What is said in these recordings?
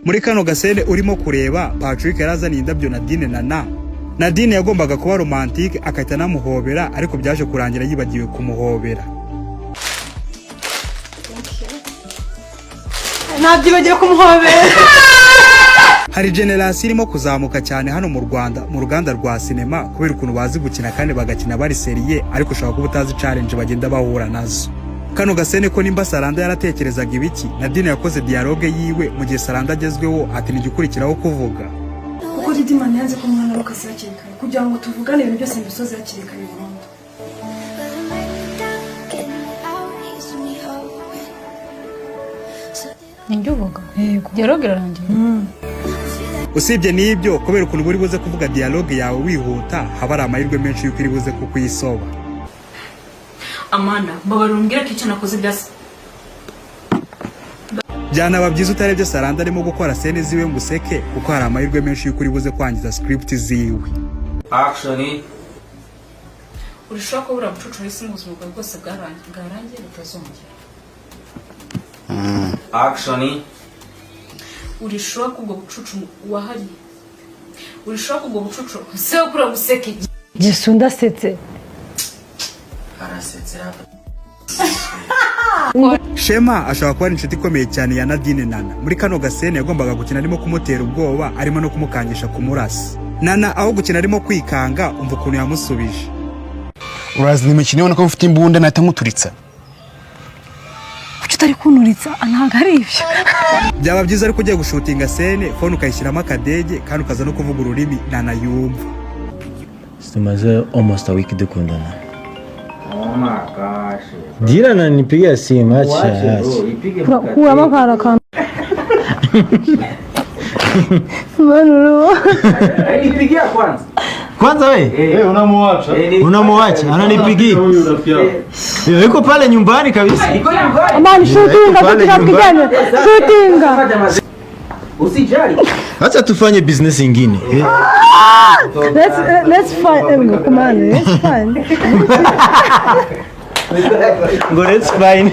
Muri kano gascene urimo kureba, Patrick yarazaniye indabyo Nadine. Na Nadine yagombaga kuba romantique, agahita anamuhobera, ariko byaje kurangira yibagiwe kumuhobera. Thank you. Nabyibagiwe kumuhobera. Hari génération irimo kuzamuka cyane hano mu Rwanda mu ruganda rwa sinema, kubera ukuntu bazi gukina kandi bagakina bari sérieux, ariko ushobora kuba utazi challenge bagenda bahura nazo. Kano gascene ko nimba Saranda yaratekerezaga ibiki, Nadine yakoze dialogue yiwe mu gihe Saranda agezweho, ati nijya ukurikiraho kuvuga. Kuko Didimani yanze ko umwana we akazi hakiri kare kugira ngo tuvugane ibintu byose mbisoze hakiri kare burundu. But I'm down, getting out, he's me hoping. So Nijya uvuga? Yego. Dialogue irarangiye. Usibye n'ibyo, kubera ukuntu uri buze kuvuga dialogue yawe wihuta, haba hari amahirwe menshi y'uko iri buze kukuyisoba. Amanda, mbabarira umbwire ko icyo nakoze byasi. Byanaba byiza utarebye Saranda arimo gukora scene ziwe ngo useke, kuko hari amahirwe menshi y'uko uri buze kwangiza script ziwe. Action. Urushaho kuba buriya bucucu wese mu buzima bwawe bwose bwarangiye, bwarangiye, butazongera. Action. Urishoboka ko ubwo bucucu wahariye, urishoboka ubwo bucucu se kuri guseka iki? Gisu, ndasetse. Arasetse. Shema ashobora kuba ari inshuti ikomeye cyane ya Nadine Nana. Muri kano gascene yagombaga gukina arimo kumutera ubwoba, arimo no kumukangisha kumurasa. Nana aho gukina arimo kwikanga, umva ukuntu yamusubije. Urazi imikino, ubona ko mfite imbunda, nahita nkuturitsa. Kuki utari kunturitsa? Ntabwo ari ibyo. Byaba byiza ariko ugiye gushootinga scene, phone ukayishyiramo akadege, kandi ukaza no kuvuga ururimi Nana yumva. Tumaze almost a week dukundana. Oh my gosh. Dira ananipigia simu, acha. Wache, Acha. bro, ipige. Kuramo akantu akantu. Nipigia kwanza. Kwanza we. Eh, unamuacha. Unamuacha ananipigia. Huyu. Yuko pale nyumbani kabisa. Iko nyumbani. Man, shootinga. Pale Tugira nyumbani. tujyane shootinga. Usijali. Acha tufanye business ingine. Eh. Let's find, come on, let's find. Ngo let's fine.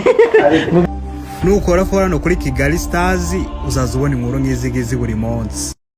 Nukora follow hano kuri Kigali Stars, uzaza ubona inkuru nk'izi ngizi buri munsi.